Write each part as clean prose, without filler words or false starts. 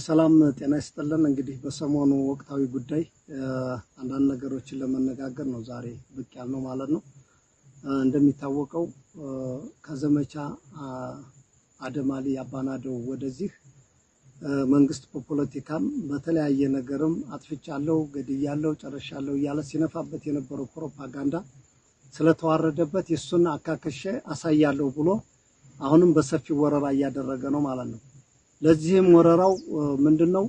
ሰላም ጤና ይስጥልን። እንግዲህ በሰሞኑ ወቅታዊ ጉዳይ አንዳንድ ነገሮችን ለመነጋገር ነው ዛሬ ብቅ ያልነው ማለት ነው። እንደሚታወቀው ከዘመቻ አደማሊ አባናደው ወደዚህ መንግስት በፖለቲካም በተለያየ ነገርም አጥፍቻለሁ፣ ገድያለሁ፣ ጨርሻለሁ እያለ ሲነፋበት የነበረው ፕሮፓጋንዳ ስለተዋረደበት የእሱን አካክሼ አሳያለሁ ብሎ አሁንም በሰፊው ወረራ እያደረገ ነው ማለት ነው። ለዚህም ወረራው ምንድነው?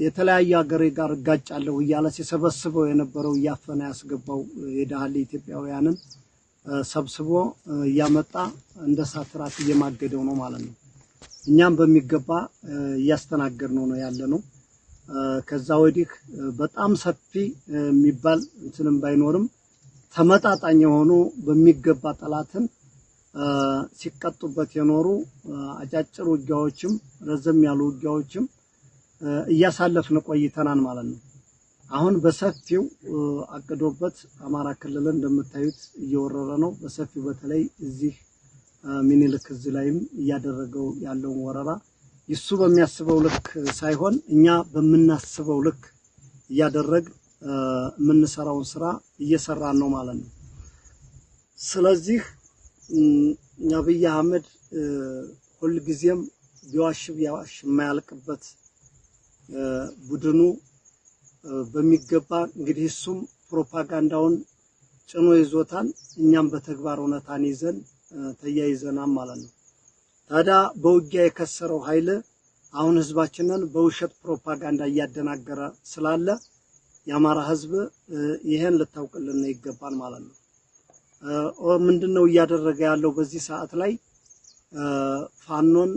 የተለያዩ ሀገሬ ጋር እጋጫለሁ እያለ ሲሰበስበው የነበረው እያፈነ ያስገባው የዳህል ኢትዮጵያውያንን ሰብስቦ እያመጣ እንደ ሳትራት እየማገደው ነው ማለት ነው። እኛም በሚገባ እያስተናገድነው ነው ያለነው። ከዛ ወዲህ በጣም ሰፊ የሚባል እንትንም ባይኖርም ተመጣጣኝ የሆኑ በሚገባ ጠላትን ሲቀጡበት የኖሩ አጫጭር ውጊያዎችም ረዘም ያሉ ውጊያዎችም እያሳለፍን ቆይተናል ማለት ነው። አሁን በሰፊው አቅዶበት አማራ ክልልን እንደምታዩት እየወረረ ነው። በሰፊው በተለይ እዚህ ሚኒልክ እዝ ላይም እያደረገው ያለውን ወረራ እሱ በሚያስበው ልክ ሳይሆን እኛ በምናስበው ልክ እያደረግ የምንሰራውን ስራ እየሰራን ነው ማለት ነው። ስለዚህ አብይ አህመድ ሁልጊዜም ቢዋሽ ቢዋሽ የማያልቅበት ቡድኑ በሚገባ እንግዲህ እሱም ፕሮፓጋንዳውን ጭኖ ይዞታል። እኛም በተግባር እውነታን ይዘን ተያይዘናል ማለት ነው። ታዲያ በውጊያ የከሰረው ኃይል አሁን ህዝባችንን በውሸት ፕሮፓጋንዳ እያደናገረ ስላለ የአማራ ህዝብ ይሄን ልታውቅልን ይገባል ማለት ነው። ምንድነው እያደረገ ያለው በዚህ ሰዓት ላይ? ፋኖን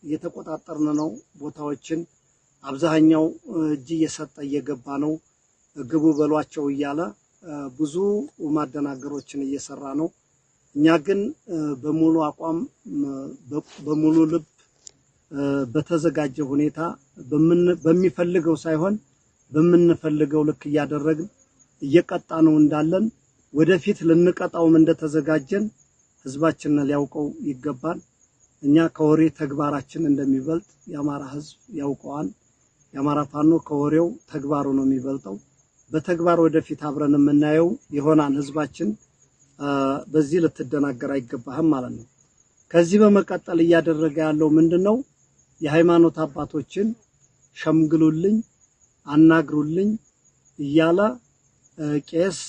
እየተቆጣጠርን ነው። ቦታዎችን አብዛኛው እጅ እየሰጠ እየገባ ነው። ግቡ በሏቸው እያለ ብዙ ማደናገሮችን እየሰራ ነው። እኛ ግን በሙሉ አቋም በሙሉ ልብ በተዘጋጀ ሁኔታ በሚፈልገው ሳይሆን በምንፈልገው ልክ እያደረግን እየቀጣ ነው እንዳለን ወደፊት ልንቀጣውም እንደተዘጋጀን ህዝባችንን ሊያውቀው ይገባል። እኛ ከወሬ ተግባራችን እንደሚበልጥ የአማራ ህዝብ ያውቀዋል። የአማራ ፋኖ ከወሬው ተግባሩ ነው የሚበልጠው። በተግባር ወደፊት አብረን የምናየው ይሆናል። ህዝባችን በዚህ ልትደናገር አይገባህም ማለት ነው። ከዚህ በመቀጠል እያደረገ ያለው ምንድነው? የሃይማኖት አባቶችን ሸምግሉልኝ፣ አናግሩልኝ እያለ ቄስ፣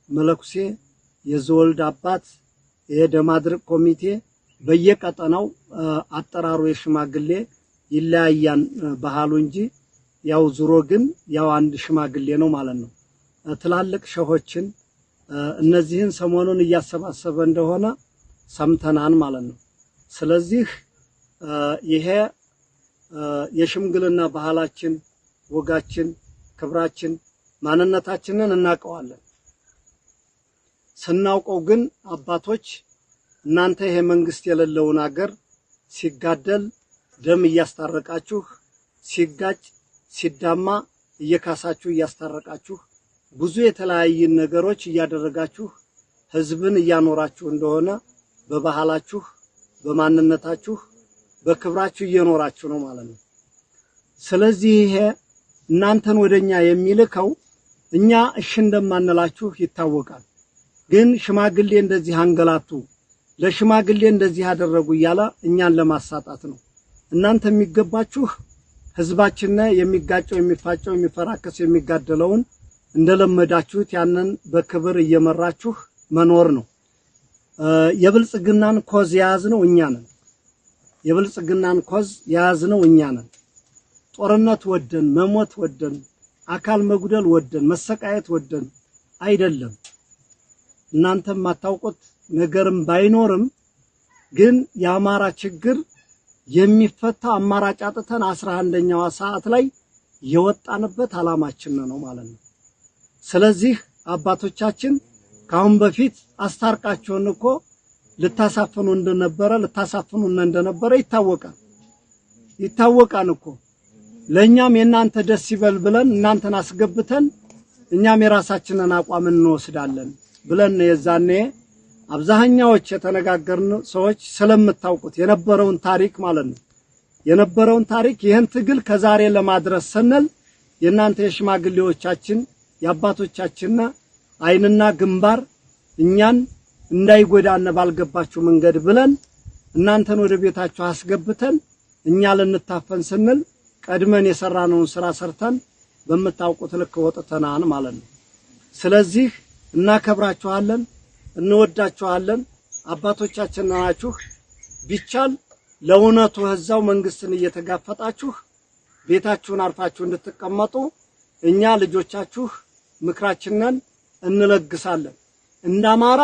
መለኩሴ፣ የዘወልድ አባት፣ የደማድርቅ ኮሚቴ በየቀጠናው አጠራሩ የሽማግሌ ይለያያን ባህሉ እንጂ ያው ዙሮ ግን ያው አንድ ሽማግሌ ነው ማለት ነው። ትላልቅ ሸሆችን እነዚህን ሰሞኑን እያሰባሰበ እንደሆነ ሰምተናን ማለት ነው። ስለዚህ ይሄ የሽምግልና ባህላችን፣ ወጋችን፣ ክብራችን፣ ማንነታችንን እናውቀዋለን። ስናውቀው ግን አባቶች እናንተ ይሄ መንግስት የሌለውን አገር ሲጋደል ደም እያስታረቃችሁ፣ ሲጋጭ ሲዳማ እየካሳችሁ እያስታረቃችሁ ብዙ የተለያዩ ነገሮች እያደረጋችሁ ህዝብን እያኖራችሁ እንደሆነ በባህላችሁ፣ በማንነታችሁ፣ በክብራችሁ እየኖራችሁ ነው ማለት ነው። ስለዚህ ይሄ እናንተን ወደኛ የሚልከው እኛ እሺ እንደማንላችሁ ይታወቃል። ግን ሽማግሌ እንደዚህ አንገላቱ፣ ለሽማግሌ እንደዚህ ያደረጉ እያለ እኛን ለማሳጣት ነው። እናንተ የሚገባችሁ ህዝባችን የሚጋጨው፣ የሚፋጨው፣ የሚፈራከሰው፣ የሚጋደለውን እንደለመዳችሁት ያንን በክብር እየመራችሁ መኖር ነው። የብልጽግናን cause የያዝነው እኛ ነን። የብልጽግናን cause የያዝነው እኛ ነን። ጦርነት ወደን፣ መሞት ወደን፣ አካል መጉደል ወደን፣ መሰቃየት ወደን አይደለም። እናንተም የማታውቁት ነገርም ባይኖርም ግን የአማራ ችግር የሚፈታ አማራጭ አጥተን 11ኛዋ ሰዓት ላይ የወጣንበት አላማችን ነው ማለት ነው። ስለዚህ አባቶቻችን ካሁን በፊት አስታርቃችሁን እኮ ልታሳፍኑ እንደነበረ ልታሳፍኑን እንደነበረ ይታወቃል ይታወቃል እኮ። ለኛም የናንተ ደስ ይበል ብለን እናንተን አስገብተን እኛም የራሳችንን አቋም እንወስዳለን ብለን የዛኔ አብዛኛዎች የተነጋገርን ሰዎች ስለምታውቁት የነበረውን ታሪክ ማለት ነው። የነበረውን ታሪክ ይህን ትግል ከዛሬ ለማድረስ ስንል የእናንተ የሽማግሌዎቻችን የአባቶቻችንና አይንና ግንባር እኛን እንዳይጎዳን ባልገባችሁ መንገድ ብለን እናንተን ወደ ቤታችሁ አስገብተን እኛ ልንታፈን ስንል ቀድመን የሰራነውን ስራ ሰርተን በምታውቁት ልክ ወጥተናል ማለት ነው። ስለዚህ እናከብራችኋለን፣ እንወዳችኋለን። አባቶቻችን ናችሁ። ቢቻል ለእውነቱ እዛው መንግስትን እየተጋፈጣችሁ ቤታችሁን አርፋችሁ እንድትቀመጡ እኛ ልጆቻችሁ ምክራችንን እንለግሳለን። እንደ አማራ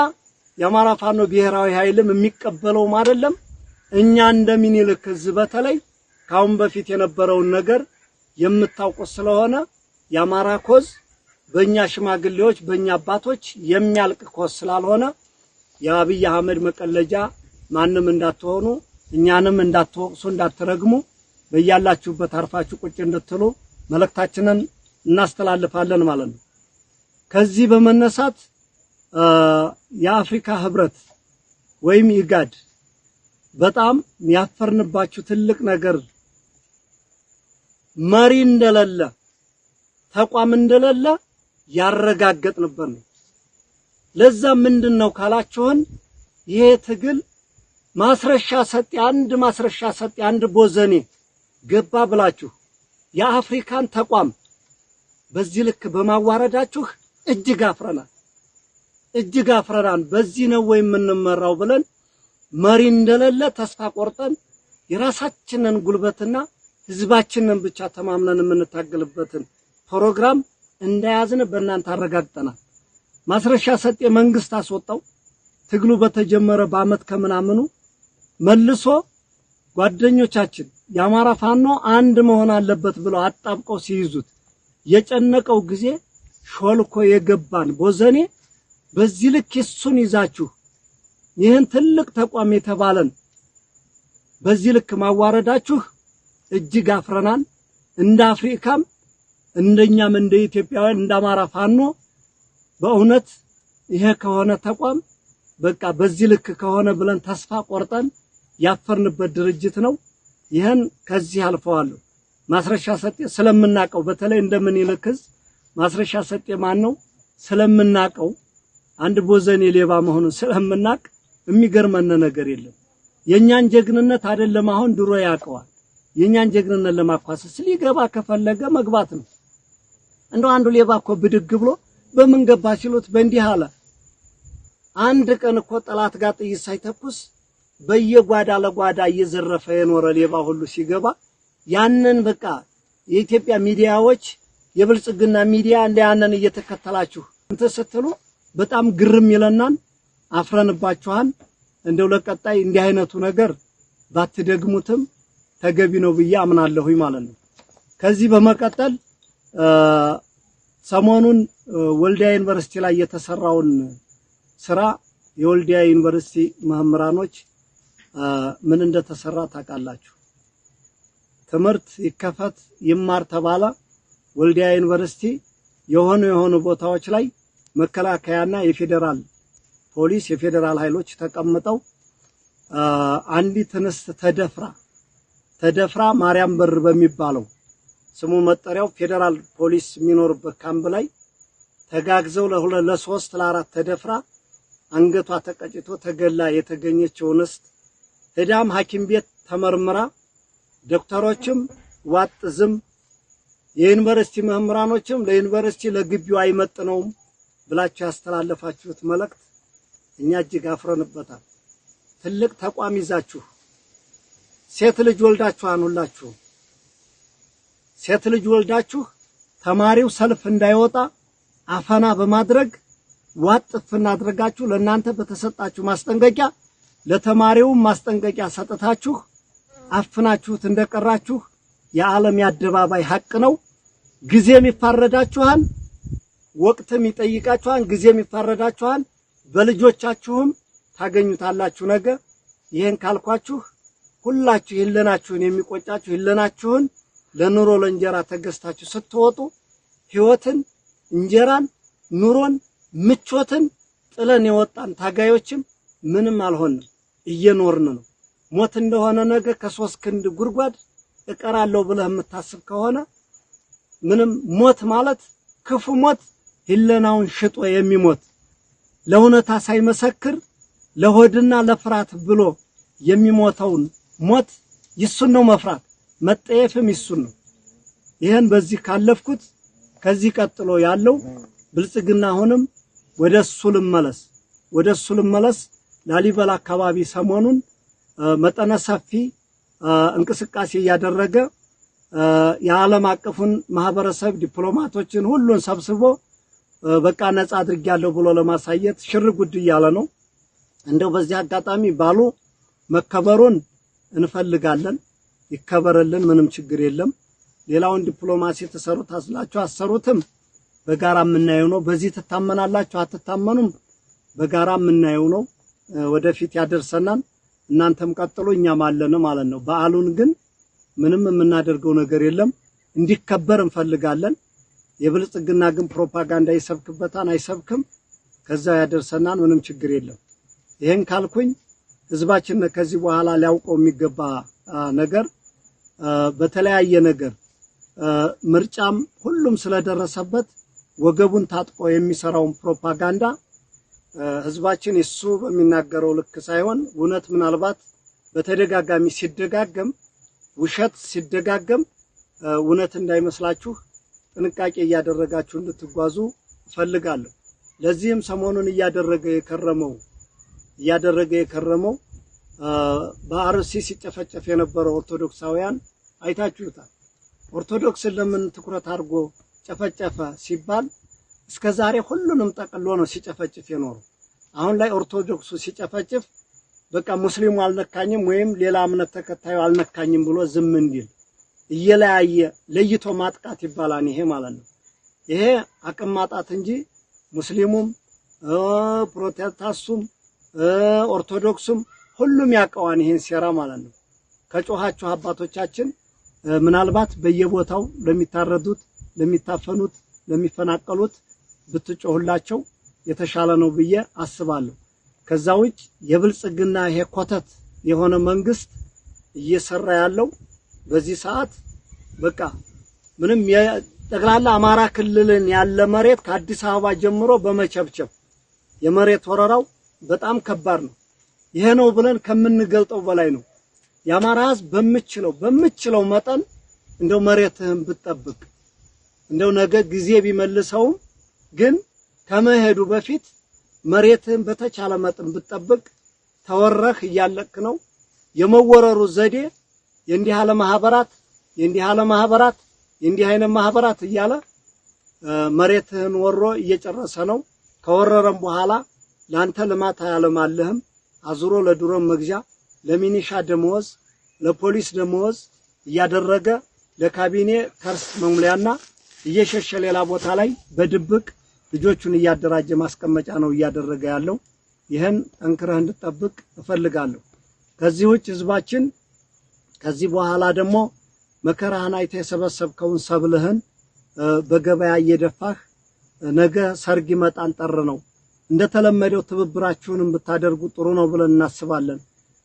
የአማራ ፋኖ ብሔራዊ ኃይልም የሚቀበለውም አይደለም። እኛ እንደ ሚኒልክ እዝ በተለይ ካሁን በፊት የነበረውን ነገር የምታውቁት ስለሆነ የአማራ cause በእኛ ሽማግሌዎች በእኛ አባቶች የሚያልቅ cause ስላልሆነ የአብይ አህመድ መቀለጃ ማንም እንዳትሆኑ፣ እኛንም እንዳትወቅሱ፣ እንዳትረግሙ በያላችሁበት አርፋችሁ ቁጭ እንድትሉ መልእክታችንን እናስተላልፋለን ማለት ነው። ከዚህ በመነሳት የአፍሪካ ህብረት ወይም ኢጋድ በጣም ያፈርንባችሁ ትልቅ ነገር መሪ እንደሌለ፣ ተቋም እንደሌለ ያረጋገጥንበት ነው። ለዛ ምንድን ነው ካላችሁን ይሄ ትግል ማስረሻ ሰጤ አንድ ማስረሻ ሰጤ አንድ ቦዘኔ ገባ ብላችሁ የአፍሪካን ተቋም በዚህ ልክ በማዋረዳችሁ እጅግ አፍረናል። እጅግ አፍረናል። በዚህ ነው ወይ የምንመራው ብለን መሪ እንደሌለ ተስፋ ቆርጠን የራሳችንን ጉልበትና ህዝባችንን ብቻ ተማምነን የምንታገልበትን ፕሮግራም እንደያዝን በእናንተ አረጋግጠናል። ማስረሻ ሰጤ መንግስት አስወጣው። ትግሉ በተጀመረ በአመት ከምናምኑ መልሶ ጓደኞቻችን የአማራ ፋኖ አንድ መሆን አለበት ብለው አጣብቀው ሲይዙት የጨነቀው ጊዜ ሾልኮ የገባን ቦዘኔ በዚህ ልክ እሱን ይዛችሁ ይህን ትልቅ ተቋም የተባለን በዚህ ልክ ማዋረዳችሁ እጅግ አፍረናል። እንደ አፍሪካም እንደኛም እንደ ኢትዮጵያውያን እንደ አማራ ፋኖ በእውነት ይሄ ከሆነ ተቋም በቃ በዚህ ልክ ከሆነ ብለን ተስፋ ቆርጠን ያፈርንበት ድርጅት ነው። ይህን ከዚህ አልፈዋለሁ። ማስረሻ ሰጤ ስለምናቀው በተለይ እንደምኒልክ እዝ ማስረሻ ሰጤ ማን ነው ስለምናቀው አንድ ቦዘኔ ሌባ መሆኑን ስለምናቅ የሚገርመን ነገር የለም። የኛን ጀግንነት አይደለም አሁን ድሮ ያውቀዋል። የኛን ጀግንነት ለማኳሰስ ሊገባ ከፈለገ መግባት ነው። እንደው አንዱ ሌባ እኮ ብድግ ብሎ በምን ገባ ሲሉት በእንዲህ አለ። አንድ ቀን እኮ ጠላት ጋር ጥይት ሳይተኩስ በየጓዳ ለጓዳ እየዘረፈ የኖረ ሌባ ሁሉ ሲገባ ያንን በቃ የኢትዮጵያ ሚዲያዎች የብልጽግና ሚዲያ እንደ ያንን እየተከተላችሁ እንትን ስትሉ በጣም ግርም ይለናል። አፍረንባችኋል። እንደው ለቀጣይ እንዲህ አይነቱ ነገር ባትደግሙትም ተገቢ ነው ብዬ አምናለሁኝ ማለት ነው። ከዚህ በመቀጠል ሰሞኑን ወልዲያ ዩኒቨርሲቲ ላይ የተሰራውን ስራ የወልዲያ ዩኒቨርሲቲ መምህራኖች ምን እንደተሰራ ታውቃላችሁ። ትምህርት ይከፈት ይማር ተባለ። ወልዲያ ዩኒቨርሲቲ የሆኑ የሆኑ ቦታዎች ላይ መከላከያና የፌዴራል ፖሊስ የፌዴራል ኃይሎች ተቀምጠው አንዲት እንስት ተደፍራ ማርያም በር በሚባለው ስሙ መጠሪያው ፌዴራል ፖሊስ የሚኖርበት ካምፕ ላይ ተጋግዘው ለሁለት ለሶስት ለአራት ተደፍራ አንገቷ ተቀጭቶ ተገላ የተገኘችው እንስት ሄዳም ሐኪም ቤት ተመርምራ ዶክተሮችም ዋጥ ዝም የዩኒቨርሲቲ መምህራኖችም ለዩኒቨርሲቲ ለግቢው አይመጥነውም ብላችሁ ያስተላለፋችሁት መልእክት እኛ እጅግ አፍረንበታል። ትልቅ ተቋም ይዛችሁ ሴት ልጅ ወልዳችኋን ሁላችሁ ሴት ልጅ ወልዳችሁ ተማሪው ሰልፍ እንዳይወጣ አፈና በማድረግ ዋጥ እፍን አድርጋችሁ ለእናንተ በተሰጣችሁ ማስጠንቀቂያ ለተማሪው ማስጠንቀቂያ ሰጥታችሁ አፍናችሁት እንደቀራችሁ የዓለም የአደባባይ ሀቅ ነው። ጊዜም ይፋረዳችኋል፣ ወቅትም ይጠይቃችኋል፣ ጊዜም ይፋረዳችኋል። በልጆቻችሁም ታገኙታላችሁ ነገ። ይህን ካልኳችሁ ሁላችሁ ህሊናችሁን የሚቆጫችሁ ህሊናችሁን ለኑሮ ለእንጀራ ተገዝታችሁ ስትወጡ ህይወትን፣ እንጀራን፣ ኑሮን፣ ምቾትን ጥለን የወጣን ታጋዮችም ምንም አልሆንም፣ እየኖርን ነው። ሞት እንደሆነ ነገ ከሶስት ክንድ ጉድጓድ እቀራለሁ ብለህ የምታስብ ከሆነ ምንም ሞት ማለት ክፉ ሞት ህሊናውን ሽጦ የሚሞት ለእውነታ ሳይመሰክር ለሆድና ለፍርሃት ብሎ የሚሞተውን ሞት ይሱን ነው መፍራት፣ መጠየፍም ይሱን ነው። ይህን በዚህ ካለፍኩት ከዚህ ቀጥሎ ያለው ብልጽግና አሁንም ወደ እሱ ልመለስ ወደ እሱ ልመለስ። ላሊበላ አካባቢ ሰሞኑን መጠነ ሰፊ እንቅስቃሴ እያደረገ የዓለም አቀፉን ማህበረሰብ ዲፕሎማቶችን ሁሉን ሰብስቦ በቃ ነፃ አድርጌያለሁ ብሎ ለማሳየት ሽር ጉድ እያለ ነው። እንደው በዚህ አጋጣሚ ባሉ መከበሩን እንፈልጋለን፣ ይከበርልን፣ ምንም ችግር የለም። ሌላውን ዲፕሎማሲ ተሰሩት አስላችሁ አሰሩትም በጋራ የምናየው ነው። በዚህ ትታመናላችሁ አትታመኑም፣ በጋራ የምናየው ነው። ወደፊት ያደርሰናል። እናንተም ቀጥሎ እኛም አለን ማለት ነው። በዓሉን ግን ምንም የምናደርገው ነገር የለም። እንዲከበር እንፈልጋለን። የብልጽግና ግን ፕሮፓጋንዳ ይሰብክበታል አይሰብክም፣ ከዛ ያደርሰናል። ምንም ችግር የለም። ይሄን ካልኩኝ ህዝባችን ከዚህ በኋላ ሊያውቀው የሚገባ ነገር በተለያየ ነገር ምርጫም ሁሉም ስለደረሰበት ወገቡን ታጥቆ የሚሰራውን ፕሮፓጋንዳ ህዝባችን እሱ በሚናገረው ልክ ሳይሆን እውነት ምናልባት በተደጋጋሚ ሲደጋገም ውሸት ሲደጋገም እውነት እንዳይመስላችሁ ጥንቃቄ እያደረጋችሁ እንድትጓዙ እፈልጋለሁ። ለዚህም ሰሞኑን እያደረገ የከረመው በአርሲ ሲጨፈጨፍ የነበረው ኦርቶዶክሳውያን አይታችሁታል። ኦርቶዶክስን ለምን ትኩረት አድርጎ ጨፈጨፈ ሲባል እስከ ዛሬ ሁሉንም ጠቅሎ ነው ሲጨፈጭፍ የኖረው። አሁን ላይ ኦርቶዶክሱ ሲጨፈጭፍ በቃ ሙስሊሙ አልነካኝም ወይም ሌላ እምነት ተከታዩ አልነካኝም ብሎ ዝም እንዲል እየለያየ ለይቶ ማጥቃት ይባላል። ይሄ ማለት ነው። ይሄ አቅም ማጣት እንጂ ሙስሊሙም ፕሮቴስታንቱም ኦርቶዶክሱም ሁሉም ያውቀዋን ይሄን ሴራ ማለት ነው። ከጮኻችሁ አባቶቻችን ምናልባት በየቦታው ለሚታረዱት፣ ለሚታፈኑት፣ ለሚፈናቀሉት ብትጮሁላቸው የተሻለ ነው ብዬ አስባለሁ። ከዛ ውጭ የብልጽግና ይሄ ኮተት የሆነ መንግስት እየሰራ ያለው በዚህ ሰዓት በቃ ምንም ጠቅላላ አማራ ክልልን ያለ መሬት ከአዲስ አበባ ጀምሮ በመቸብቸብ የመሬት ወረራው በጣም ከባድ ነው። ይሄ ነው ብለን ከምንገልጠው በላይ ነው። የአማራ ሕዝብ በምችለው መጠን እንደው መሬትህን ብትጠብቅ እንደው ነገ ጊዜ ቢመልሰውም ግን ከመሄዱ በፊት መሬትህን በተቻለ መጠን ብትጠብቅ። ተወረህ እያለቅክ ነው። የመወረሩ ዘዴ የእንዲህ ያለ ማህበራት የእንዲህ ያለ ማህበራት የእንዲህ አይነት ማህበራት እያለ መሬትህን ወሮ እየጨረሰ ነው። ከወረረም በኋላ ላንተ ልማት አያለማልህም። አዙሮ ለድሮን መግዣ፣ ለሚኒሻ ደመወዝ፣ ለፖሊስ ደመወዝ እያደረገ ለካቢኔ ከርስ መሙሊያና እየሸሸ ሌላ ቦታ ላይ በድብቅ ልጆቹን እያደራጀ ማስቀመጫ ነው እያደረገ ያለው። ይህን ጠንክረህ እንድጠብቅ እፈልጋለሁ። ከዚህ ውጭ ህዝባችን ከዚህ በኋላ ደግሞ መከራህን አይተህ የሰበሰብከውን ሰብልህን በገበያ እየደፋህ ነገ ሰርግ ይመጣን ጠር ነው። እንደተለመደው ትብብራችሁንም ብታደርጉ ጥሩ ነው ብለን እናስባለን።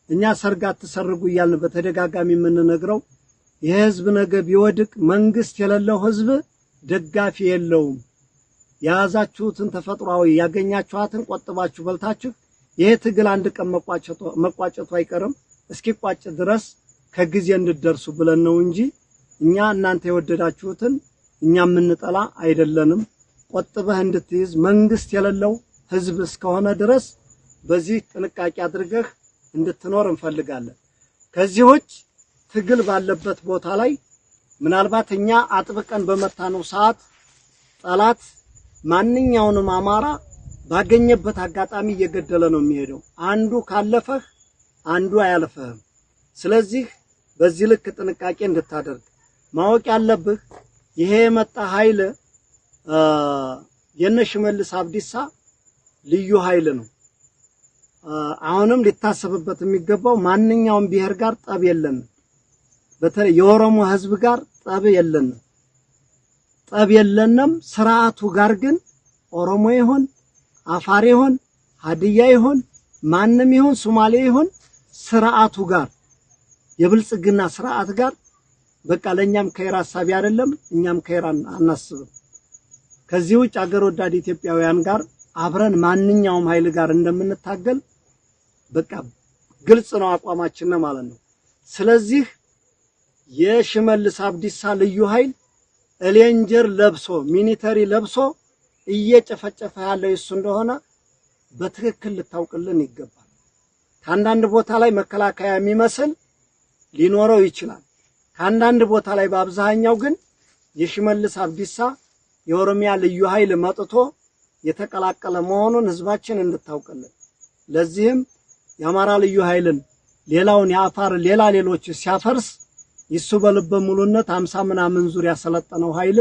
እኛ ሰርግ አትሰርጉ እያልን በተደጋጋሚ የምንነግረው ይህ ህዝብ ነገ ቢወድቅ መንግስት የሌለው ህዝብ ደጋፊ የለውም። የያዛችሁትን ተፈጥሯዊ ያገኛችኋትን ቆጥባችሁ በልታችሁ ይሄ ትግል አንድ ቀን መቋጨቱ አይቀርም። እስኪቋጭ ድረስ ከጊዜ እንድደርሱ ብለን ነው እንጂ እኛ እናንተ የወደዳችሁትን እኛ የምንጠላ አይደለንም። ቆጥበህ እንድትይዝ መንግስት የሌለው ህዝብ እስከሆነ ድረስ በዚህ ጥንቃቄ አድርገህ እንድትኖር እንፈልጋለን። ከዚህ ውጭ ትግል ባለበት ቦታ ላይ ምናልባት እኛ አጥብቀን በመታነው ሰዓት ጠላት ማንኛውንም አማራ ባገኘበት አጋጣሚ እየገደለ ነው የሚሄደው። አንዱ ካለፈህ አንዱ አያልፈህም። ስለዚህ በዚህ ልክ ጥንቃቄ እንድታደርግ ማወቅ ያለብህ ይሄ የመጣ ኃይል የነ ሽመልስ አብዲሳ ልዩ ኃይል ነው። አሁንም ሊታሰብበት የሚገባው ማንኛውም ብሔር ጋር ጠብ የለንም። በተለይ የኦሮሞ ህዝብ ጋር ጠብ የለንም፣ ጠብ የለንም። ስርዓቱ ጋር ግን ኦሮሞ ይሁን አፋር ይሁን ሀዲያ ይሁን ማንም ይሁን ሶማሌ ይሁን ስርዓቱ ጋር የብልጽግና ስርዓት ጋር በቃ ለእኛም ከይር ሀሳቢ አይደለም፣ እኛም ከይር አናስብም። ከዚህ ውጭ አገር ወዳድ ኢትዮጵያውያን ጋር አብረን ማንኛውም ኃይል ጋር እንደምንታገል በቃ ግልጽ ነው አቋማችን ማለት ነው። ስለዚህ የሽመልስ አብዲሳ ልዩ ኃይል ranger ለብሶ military ለብሶ እየጨፈጨፈ ያለው እሱ እንደሆነ በትክክል ልታውቅልን ይገባል። ከአንዳንድ ቦታ ላይ መከላከያ የሚመስል ሊኖረው ይችላል። ከአንዳንድ ቦታ ላይ በአብዛኛው ግን የሽመልስ አብዲሳ የኦሮሚያ ልዩ ኃይል መጥቶ የተቀላቀለ መሆኑን ህዝባችን እንድታውቅልን። ለዚህም የአማራ ልዩ ኃይልን ሌላውን የአፋር ሌላ ሌሎች ሲያፈርስ ይሱ በልበ ሙሉነት 50 ምናምን ዙር ያሰለጠነው ኃይል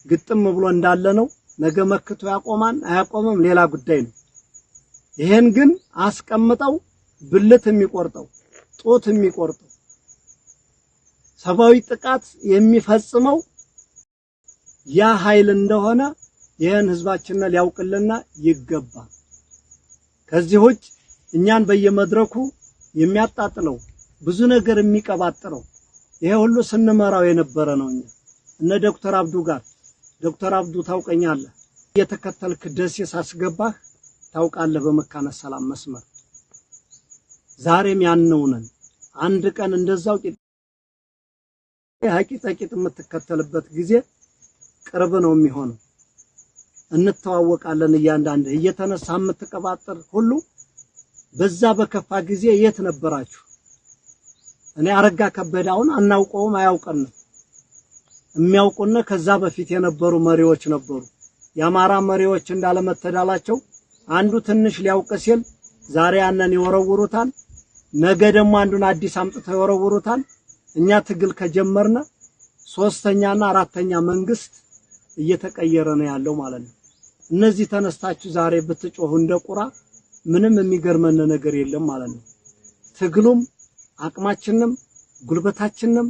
ግጥም ብሎ እንዳለ ነው። ነገ መክቶ ያቆማን አያቆምም ሌላ ጉዳይ ነው። ይሄን ግን አስቀምጠው ብልት የሚቆርጠው፣ ጡት የሚቆርጠው፣ ሰብአዊ ጥቃት የሚፈጽመው ያ ኃይል እንደሆነ ይህን ህዝባችንን ሊያውቅልና ይገባል። ከዚህ ውጭ እኛን በየመድረኩ የሚያጣጥለው፣ ብዙ ነገር የሚቀባጥረው ይሄ ሁሉ ስንመራው የነበረ ነው። እኛ እነ ዶክተር አብዱ ጋር፣ ዶክተር አብዱ ታውቀኛለህ፣ እየተከተልክ ደሴ ሳስገባህ ታውቃለህ፣ በመካነ ሰላም መስመር ዛሬም ያንነው ነን። አንድ ቀን እንደዛው ቂጥ ቂጥ የምትከተልበት ጊዜ ቅርብ ነው የሚሆነው። እንተዋወቃለን። እያንዳንድ እየተነሳ የምትቀባጥር ሁሉ በዛ በከፋ ጊዜ የት ነበራችሁ? እኔ አረጋ ከበደ አሁን አናውቀውም፣ አያውቀንም። የሚያውቁን ከዛ በፊት የነበሩ መሪዎች ነበሩ። የአማራ መሪዎች እንዳለመተዳላቸው አንዱ ትንሽ ሊያውቅ ሲል ዛሬ ያንን ይወረውሩታል፣ ነገ ደግሞ አንዱን አዲስ አምጥተው ይወረውሩታል። እኛ ትግል ከጀመርነ ሶስተኛና አራተኛ መንግስት እየተቀየረ ነው ያለው ማለት ነው። እነዚህ ተነስታችሁ ዛሬ ብትጮሁ እንደ ቁራ ምንም የሚገርመን ነገር የለም ማለት ነው። ትግሉም አቅማችንም ጉልበታችንም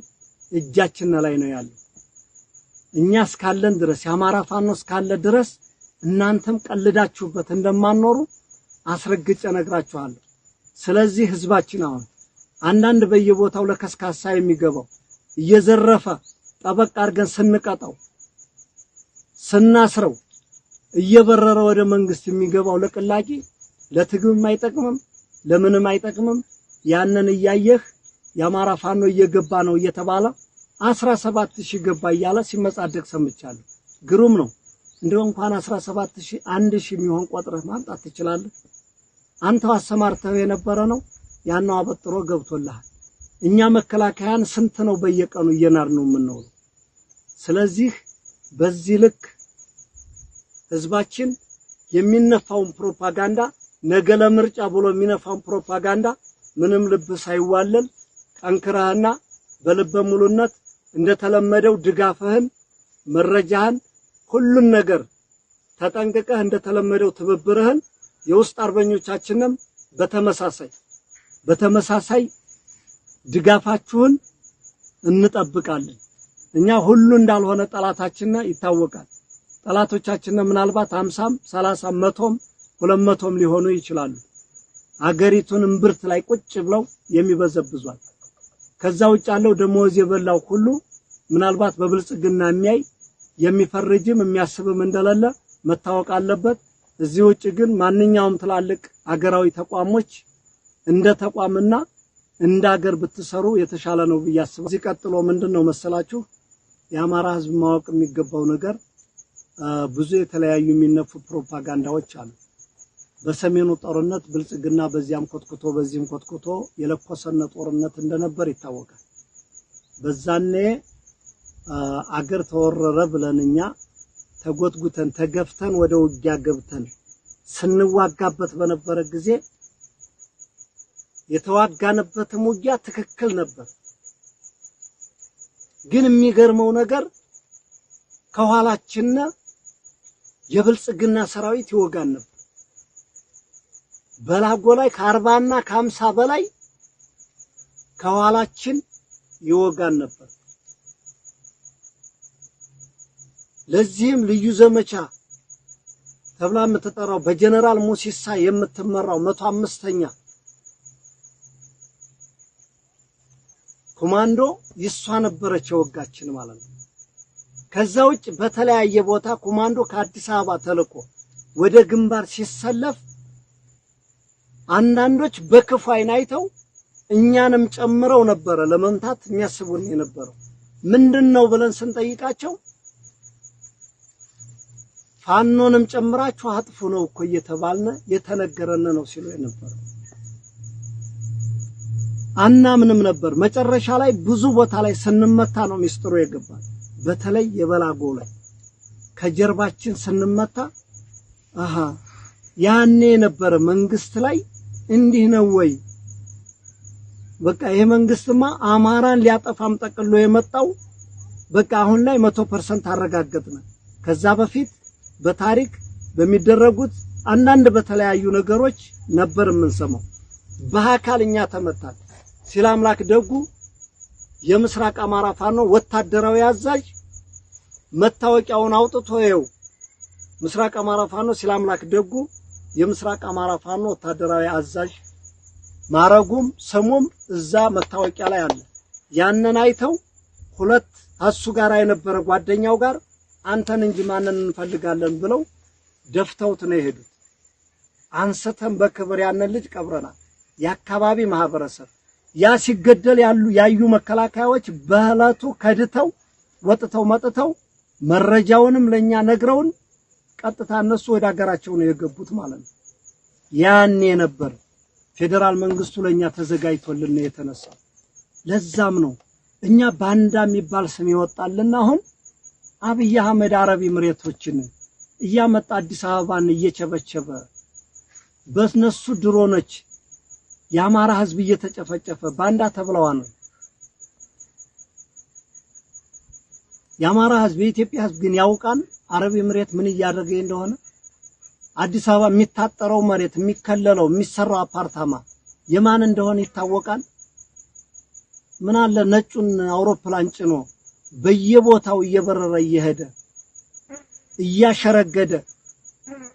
እጃችን ላይ ነው ያለው። እኛ እስካለን ድረስ፣ የአማራ ፋኖ እስካለ ድረስ እናንተም ቀልዳችሁበት እንደማኖሩ አስረግጬ ነግራችኋለሁ። ስለዚህ ህዝባችን አሁን አንዳንድ በየቦታው ለከስካሳ የሚገባው እየዘረፈ ጠበቅ አድርገን ስንቀጣው፣ ስናስረው እየበረረ ወደ መንግስት የሚገባው ለቅላቂ ለትግብም አይጠቅምም፣ ለምንም አይጠቅምም። ያንን እያየህ የአማራ ፋኖ እየገባ ነው እየተባለ 17,000 ገባ እያለ ሲመጻደቅ ሰምቻለሁ። ግሩም ነው። እንደው እንኳን 17,000 1,000 የሚሆን ቆጥረህ ማምጣት ትችላለህ? አንተው አሰማርተው የነበረ ነው፣ ያነው አበጥሮ ገብቶልሃል። እኛ መከላከያን ስንት ነው በየቀኑ እየናር ነው የምንውለው። ስለዚህ በዚህ ልክ ህዝባችን የሚነፋውን ፕሮፓጋንዳ፣ ነገ ለምርጫ ብሎ የሚነፋውን ፕሮፓጋንዳ ምንም ልብ ሳይዋለል ጠንክረህና በልበ ሙሉነት እንደተለመደው ድጋፍህን፣ መረጃህን፣ ሁሉን ነገር ተጠንቅቀህ እንደተለመደው ትብብርህን የውስጥ አርበኞቻችንም በተመሳሳይ ድጋፋችሁን እንጠብቃለን። እኛ ሁሉ እንዳልሆነ ጠላታችን ይታወቃል። ጠላቶቻችን ምናልባት 50ም 30ም 100ም 200ም ሊሆኑ ይችላሉ። አገሪቱን እምብርት ላይ ቁጭ ብለው የሚበዘብዟል። ከዛ ውጭ ያለው ደሞዝ የበላው ሁሉ ምናልባት በብልጽግና የሚያይ፣ የሚፈርጅም የሚያስብም እንደሌለ መታወቅ አለበት። እዚህ ውጭ ግን ማንኛውም ትላልቅ አገራዊ ተቋሞች እንደ ተቋምና እንደ አገር ብትሰሩ የተሻለ ነው ብዬ አስባለሁ። እዚህ ቀጥሎ ምንድን ነው መሰላችሁ የአማራ ሕዝብ ማወቅ የሚገባው ነገር፣ ብዙ የተለያዩ የሚነፉ ፕሮፓጋንዳዎች አሉ። በሰሜኑ ጦርነት ብልጽግና በዚያም ኮትኩቶ በዚህም ኮትኩቶ የለኮሰነ ጦርነት እንደነበር ይታወቃል። በዛኔ አገር ተወረረ ብለን እኛ ተጎትጉተን ተገፍተን ወደ ውጊያ ገብተን ስንዋጋበት በነበረ ጊዜ የተዋጋንበትም ውጊያ ትክክል ነበር። ግን የሚገርመው ነገር ከኋላችን የብልጽግና ሰራዊት ይወጋን ነበር። በላጎ ላይ ከ40ና ከ50 በላይ ከኋላችን ይወጋን ነበር። ለዚህም ልዩ ዘመቻ ተብላ የምትጠራው በጀነራል ሙሲሳ የምትመራው 105ኛ ኮማንዶ ይሷ ነበረች የወጋችን ማለት ነው። ከዛ ውጭ በተለያየ ቦታ ኮማንዶ ከአዲስ አበባ ተልኮ ወደ ግንባር ሲሰለፍ አንዳንዶች በክፉ ዓይን አይተው እኛንም ጨምረው ነበረ ለመምታት የሚያስቡን የነበረው። ምንድነው ብለን ስንጠይቃቸው ፋኖንም ጨምራችሁ አጥፉ ነው እኮ እየተባልነ የተነገረን ነው ሲሉ የነበረው። አናምንም ነበር። መጨረሻ ላይ ብዙ ቦታ ላይ ስንመታ ነው ሚስጥሩ የገባል። በተለይ የበላጎ ላይ ከጀርባችን ስንመታ አሃ ያኔ የነበረ መንግስት ላይ እንዲህ ነው ወይ? በቃ ይሄ መንግስትማ አማራን ሊያጠፋም ጠቅሎ የመጣው በቃ አሁን ላይ 100% አረጋገጥን። ከዛ በፊት በታሪክ በሚደረጉት አንዳንድ በተለያዩ ነገሮች ነበር የምንሰማው። በአካል እኛ ተመታን። ሲላምላክ ደጉ የምስራቅ አማራ ፋኖ ወታደራዊ አዛዥ መታወቂያውን አውጥቶ ይኸው ምስራቅ አማራ ፋኖ ሲላምላክ ደጉ የምስራቅ አማራ ፋኖ ወታደራዊ አዛዥ ማረጉም ስሙም እዛ መታወቂያ ላይ አለ። ያንን አይተው ሁለት እሱ ጋር የነበረ ጓደኛው ጋር አንተን እንጂ ማንን እንፈልጋለን ብለው ደፍተውት ነው የሄዱት። አንስተን በክብር ያንን ልጅ ቀብረናል። የአካባቢ ማህበረሰብ ያ ሲገደል ያሉ ያዩ መከላከያዎች በዕለቱ ከድተው ወጥተው መጥተው መረጃውንም ለኛ ነግረውን ቀጥታ እነሱ ወደ ሀገራቸው ነው የገቡት ማለት ነው። ያኔ ነበር ፌዴራል መንግስቱ ለኛ ተዘጋጅቶልን ነው የተነሳው። ለዛም ነው እኛ ባንዳ የሚባል ስም ይወጣልና አሁን አብይ አህመድ አረብ ምሬቶችን እያመጣ አዲስ አበባን እየቸበቸበ በነሱ ድሮኖች የአማራ ህዝብ እየተጨፈጨፈ ባንዳ ተብለዋል ነው። የአማራ ህዝብ የኢትዮጵያ ህዝብ ግን ያውቃል አረብ ምሬት ምን እያደረገ እንደሆነ። አዲስ አበባ የሚታጠረው መሬት የሚከለለው የሚሰራው አፓርታማ የማን እንደሆነ ይታወቃል። ምን አለ ነጩን አውሮፕላን ጭኖ በየቦታው እየበረረ እየሄደ እያሸረገደ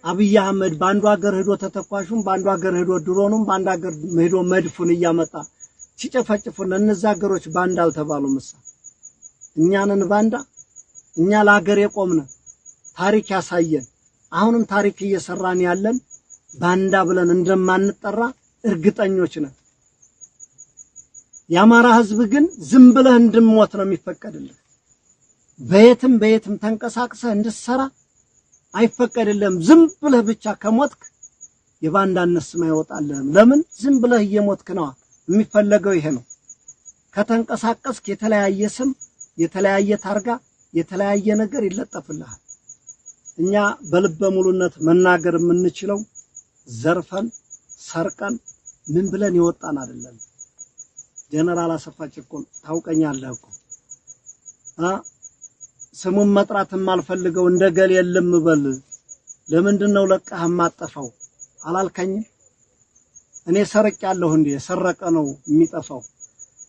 አብይ አህመድ በአንዱ ሀገር ሄዶ ተተኳሹም በአንዱ ሀገር ሄዶ ድሮኑም በአንዱ ሀገር ሄዶ መድፉን እያመጣ ሲጨፈጭፉን እነዛ ሀገሮች ባንዳ አልተባሉም። እሳ እኛንን ባንዳ? እኛ ለሀገር የቆምነ ታሪክ ያሳየን አሁንም ታሪክ እየሰራን ያለን ባንዳ ብለን እንደማንጠራ እርግጠኞች ነን። የአማራ ህዝብ ግን ዝም ብለህ እንድሞት ነው የሚፈቀድልህ። በየትም በየትም ተንቀሳቅሰህ እንድትሰራ አይፈቀድልህም። ዝም ብለህ ብቻ ከሞትክ የባንዳነት ስም አይወጣልህም። ለምን ዝም ብለህ እየሞትክ ነው? የሚፈለገው ይሄ ነው። ከተንቀሳቀስክ የተለያየ ስም፣ የተለያየ ታርጋ፣ የተለያየ ነገር ይለጠፍልሃል። እኛ በልበ ሙሉነት መናገር የምንችለው ዘርፈን ሰርቀን ምን ብለን ይወጣን አይደለም። ጀነራል አሰፋ ቸኮል ታውቀኛለህ እኮ ስሙን መጥራት የማልፈልገው እንደገል የለም በል። ለምንድን ነው ለቀህ የማጠፋው አላልከኝም? እኔ ሰርቄያለሁ እንዴ? የሰረቀ ነው የሚጠፋው።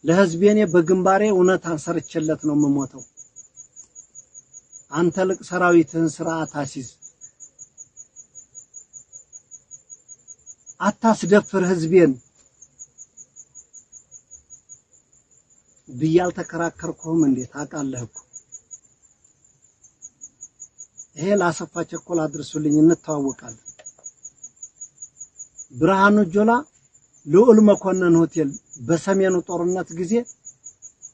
ለህዝቤ እኔ በግንባሬ እውነታን ሰርቼለት ነው የምሞተው። አንተ ልቅ ሰራዊትህን ስርዓት አሲዝ፣ አታስደፍር ህዝቤን ብዬ አልተከራከርኩህም እንዴ? ታውቃለህ እኮ። ይሄ ለአሰፋ ቸኮል አድርሱልኝ፣ እንተዋወቃለን። ብርሃኑ ጆላ ልዑል መኮንን ሆቴል በሰሜኑ ጦርነት ጊዜ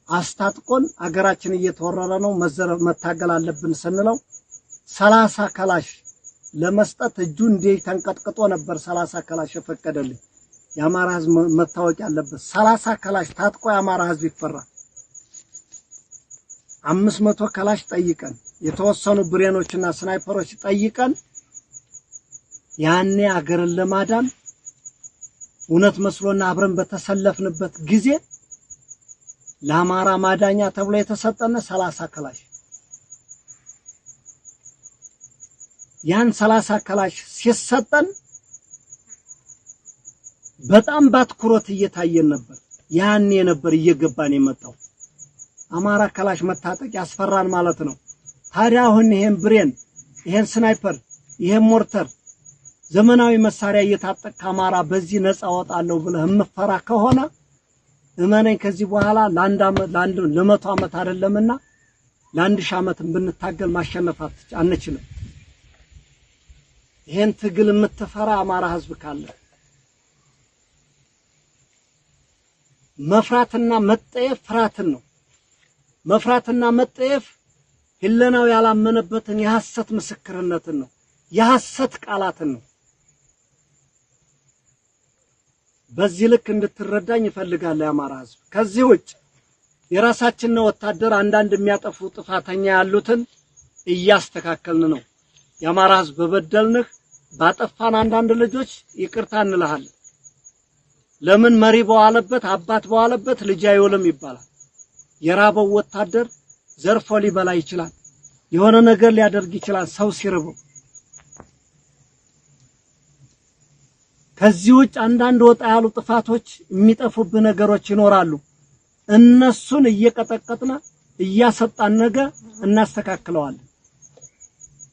አስታጥቆን አገራችን እየተወረረ ነው መታገል አለብን ስንለው 30 ከላሽ ለመስጠት እጁ እንዴ ተንቀጥቅጦ ነበር። 30 ከላሽ የፈቀደልኝ የአማራ ህዝብ መታወቅ ያለበት 30 ከላሽ ታጥቆ የአማራ ህዝብ ይፈራል። 500 ከላሽ ጠይቀን የተወሰኑ ብሬኖችና ስናይፐሮች ጠይቀን ያኔ አገርን ለማዳን እውነት መስሎና አብረን በተሰለፍንበት ጊዜ ለአማራ ማዳኛ ተብሎ የተሰጠነ 30 ከላሽ ያን 30 ከላሽ ሲሰጠን በጣም ባትኩሮት እየታየን ነበር። ያኔ ነበር እየገባን የመጣው አማራ ከላሽ መታጠቅ ያስፈራን ማለት ነው። ታዲያ አሁን ይሄን ብሬን፣ ይሄን ስናይፐር፣ ይሄን ሞርተር ዘመናዊ መሳሪያ እየታጠቅክ አማራ በዚህ ነፃ ወጣለሁ ብለህ የምፈራ ከሆነ እመነኝ ከዚህ በኋላ ለአንድ ዓመት ለአንድ ለመቶ ዓመት አይደለምና ለ1000 ዓመትም ብንታገል ማሸነፍ አንችልም። ይሄን ትግል የምትፈራ አማራ ህዝብ ካለ መፍራትና መጠየፍ ፍራትን ነው። መፍራትና መጠየፍ ህለናው ያላመነበትን የሐሰት ምስክርነትን ነው፣ የሐሰት ቃላትን ነው። በዚህ ልክ እንድትረዳኝ እፈልጋለሁ የአማራ ህዝብ። ከዚህ ውጭ የራሳችን ወታደር አንዳንድ የሚያጠፉ ጥፋተኛ ያሉትን እያስተካከልን ነው። የአማራ ህዝብ በበደልንህ ባጠፋን አንዳንድ ልጆች ይቅርታ እንልሃለን። ለምን መሪ በዋለበት አባት በዋለበት ልጅ አይውልም ይባላል። የራበው ወታደር ዘርፎ ሊበላ ይችላል፣ የሆነ ነገር ሊያደርግ ይችላል ሰው ሲርበው። ከዚህ ውጭ አንዳንድ ወጣ ያሉ ጥፋቶች የሚጠፉብህ ነገሮች ይኖራሉ። እነሱን እየቀጠቀጥን እያሰጣን ነገ እናስተካክለዋለን።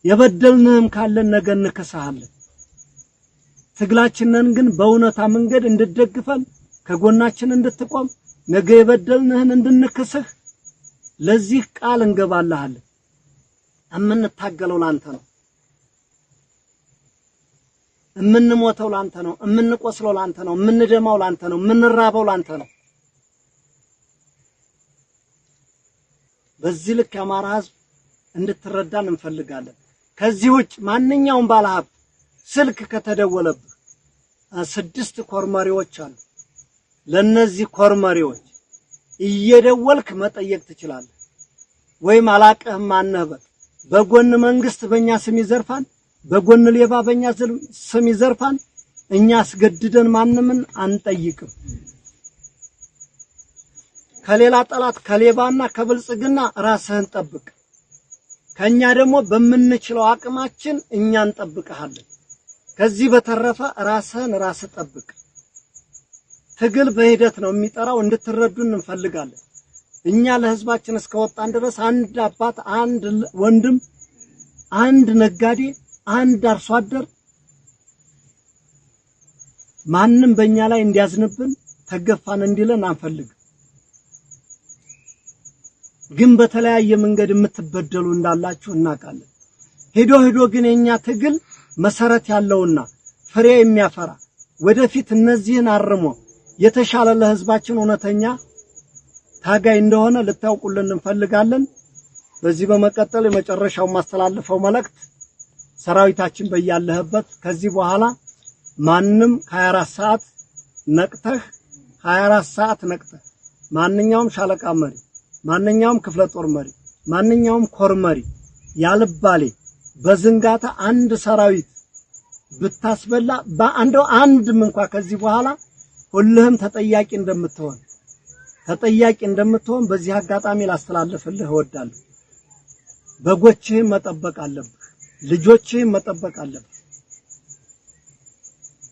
የበደልንህም ካለን ነገ እንክስሃለን። ትግላችንን ግን በእውነታ መንገድ እንድትደግፈን ከጎናችን እንድትቆም ነገ የበደልንህን እንድንክስህ ለዚህ ቃል እንገባልሃለን። የምንታገለው ላንተ ነው። የምንሞተው ላንተ ነው። የምንቆስለው ላንተ ነው። የምንደማው ላንተ ነው። የምንራበው ላንተ ነው። በዚህ ልክ የአማራ ህዝብ እንድትረዳን እንፈልጋለን። ከዚህ ውጭ ማንኛውም ባለሀብት ስልክ ከተደወለብህ 6 ኮርመሪዎች አሉ። ለነዚህ ኮርመሪዎች እየደወልክ መጠየቅ ትችላለህ። ወይም አላቀህም ማነህ በል። በጎን መንግስት በእኛ ስም ይዘርፋን፣ በጎን ሌባ በእኛ ስም ይዘርፋን። እኛ አስገድደን ማንምን አንጠይቅም። ከሌላ ጠላት ከሌባና ከብልጽግና ራስህን ጠብቅ። ከኛ ደግሞ በምንችለው አቅማችን እኛ እንጠብቅሃለን። ከዚህ በተረፈ ራስህን ራስህ ጠብቅ። ትግል በሂደት ነው የሚጠራው፣ እንድትረዱን እንፈልጋለን። እኛ ለህዝባችን እስከወጣን ድረስ አንድ አባት፣ አንድ ወንድም፣ አንድ ነጋዴ፣ አንድ አርሶ አደር ማንም በእኛ ላይ እንዲያዝንብን ተገፋን እንዲለን አንፈልግም። ግን በተለያየ መንገድ የምትበደሉ እንዳላችሁ እናውቃለን። ሄዶ ሄዶ ግን የኛ ትግል መሰረት ያለውና ፍሬ የሚያፈራ ወደፊት እነዚህን አርሞ የተሻለ ለህዝባችን እውነተኛ ታጋይ እንደሆነ ልታውቁልን እንፈልጋለን። በዚህ በመቀጠል የመጨረሻው ማስተላልፈው መልእክት ሰራዊታችን በያለህበት ከዚህ በኋላ ማንም 24 ሰዓት ነቅተህ 24 ሰዓት ነቅተህ ማንኛውም ሻለቃ መሪ፣ ማንኛውም ክፍለ ጦር መሪ፣ ማንኛውም ኮር መሪ ያልባሌ በዝንጋታ አንድ ሰራዊት ብታስበላ በአንድ አንድም እንኳን ከዚህ በኋላ ሁልህም ተጠያቂ እንደምትሆን በዚህ አጋጣሚ ላስተላልፍልህ እወዳለሁ። በጎችህን መጠበቅ አለብህ። ልጆችህን መጠበቅ አለብህ።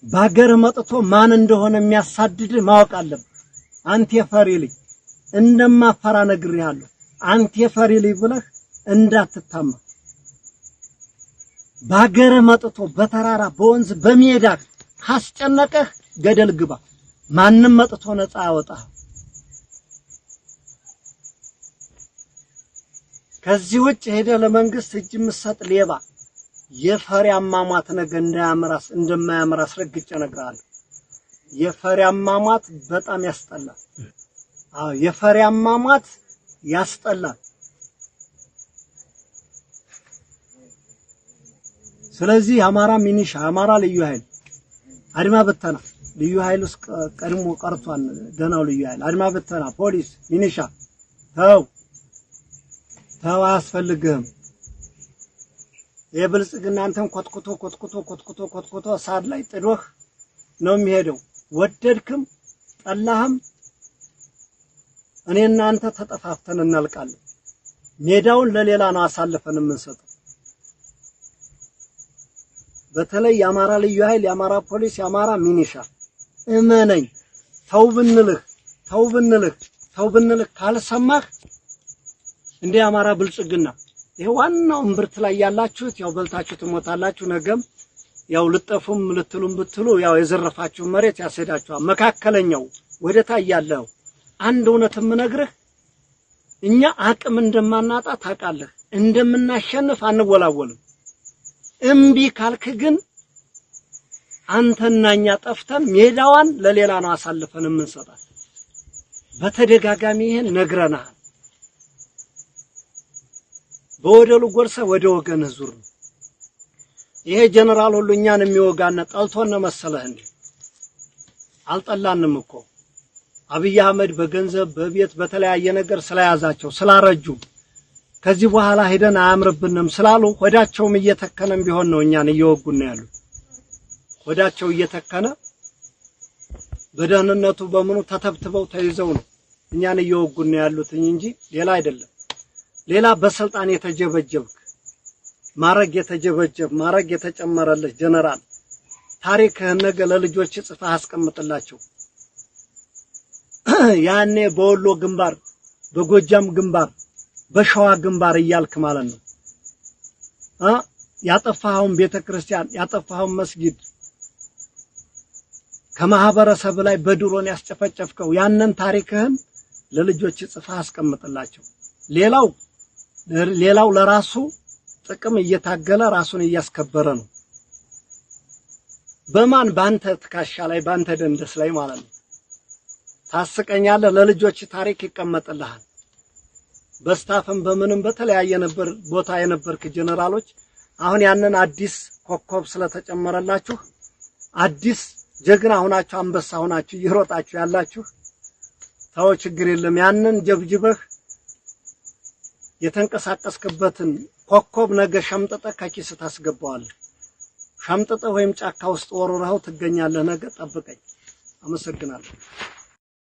ባገር መጥቶ ማን እንደሆነ የሚያሳድድህ ማወቅ አለብህ። አንተ የፈሪ ልጅ እንደማፈራ ነግሬሃለሁ። አንተ የፈሪ ልጅ ብለህ እንዳትታማ። ባገር መጥቶ በተራራ በወንዝ በሜዳ ካስጨነቀህ ገደል ግባ። ማንም መጥቶ ነፃ ያወጣህ። ከዚህ ውጭ ሄደህ ለመንግስት እጅ የምትሰጥ ሌባ የፈሪ አሟሟት ነገ እንደማያምር አስረግጬ እነግርሃለሁ። የፈሪ አሟሟት በጣም ያስጠላል። አዎ የፈሪ አሟሟት ያስጠላል። ስለዚህ የአማራ ሚኒሻ፣ አማራ ልዩ ኃይል፣ አድማ በተና ልዩ ኃይል ውስጥ ቀድሞ ቀርቷል። ደህናው ልዩ ኃይል፣ አድማ በተና፣ ፖሊስ፣ ሚኒሻ ተው ተው፣ አያስፈልግህም። የብልጽግና አንተን ኮትኩቶ ኮትኩቶ ኮትኩቶ ኮትኩቶ ሳር ላይ ጥዶህ ነው የሚሄደው። ወደድክም ጠላህም እኔና አንተ ተጠፋፍተን እናልቃለን። ሜዳውን ለሌላ ነው አሳልፈን የምንሰጠው። በተለይ የአማራ ልዩ ኃይል፣ የአማራ ፖሊስ፣ የአማራ ሚኒሻ እመነኝ፣ ተው ብንልህ ተው ብንልህ ተው ብንልህ ካልሰማህ እንደ የአማራ ብልጽግና ይሄ ዋናው እምብርት ላይ ያላችሁት ያው በልታችሁ ትሞታላችሁ። ነገም ያው ልጠፉም ልትሉም ብትሉ ያው የዘረፋችሁ መሬት ያስሄዳችኋል። መካከለኛው ወደታ ያለው አንድ እውነት የምነግርህ እኛ አቅም እንደማናጣ ታውቃለህ። እንደምናሸንፍ አንወላወልም። እምቢ ካልክ ግን አንተና እኛ ጠፍተን ሜዳዋን ለሌላ ነው አሳልፈን የምንሰጣት። በተደጋጋሚ ይሄን ነግረናል። በወደሉ ጎርሰህ ወደ ወገንህ ዙር ነው። ይሄ ጀነራል ሁሉ እኛን የሚወጋነ ጠልቶን ነው መሰለህ እንዴ? አልጠላንም እኮ። አብይ አህመድ በገንዘብ፣ በቤት፣ በተለያየ ነገር ስለያዛቸው፣ ስላረጁ፣ ከዚህ በኋላ ሄደን አያምርብንም ስላሉ ሆዳቸውም እየተከነም ቢሆን ነው እኛን እየወጉን ያሉት። ሆዳቸው እየተከነ በደህንነቱ በምኑ ተተብትበው ተይዘው ነው እኛን እየወጉን ያሉት እንጂ ሌላ አይደለም። ሌላ በስልጣን የተጀበጀብክ፣ ማረግ የተጀበጀብ፣ ማረግ የተጨመረልህ ጀነራል፣ ታሪክህን ነገ ለልጆች ጽፈህ አስቀምጥላቸው። ያኔ በወሎ ግንባር፣ በጎጃም ግንባር፣ በሸዋ ግንባር እያልክ ማለት ነው ያጠፋኸውን ቤተክርስቲያን፣ ያጠፋኸውን መስጊድ፣ ከማህበረሰብ ላይ በድሮን ያስጨፈጨፍከው ያንን ታሪክህን ለልጆች ጽፈህ አስቀምጥላቸው። ሌላው ለራሱ ጥቅም እየታገለ ራሱን እያስከበረ ነው። በማን? ባንተ ትከሻ ላይ፣ ባንተ ደንደስ ላይ ማለት ነው። ታስቀኛለህ። ለልጆች ታሪክ ይቀመጥልሃል። በ staff ም በምንም በተለያየ ነበር ቦታ የነበርክ ጀነራሎች አሁን ያንን አዲስ ኮከብ ስለተጨመረላችሁ አዲስ ጀግና ሆናችሁ፣ አንበሳ ሆናችሁ እየሮጣችሁ ያላችሁ ተው፣ ችግር የለም። ያንን ጀብጅበህ የተንቀሳቀስክበትን ኮከብ ነገ ሸምጥጠህ ከኪስ ታስገባዋለህ። ሸምጥጠህ ወይም ጫካ ውስጥ ወርውረኸው ትገኛለህ። ነገ ጠብቀኝ። አመሰግናለሁ።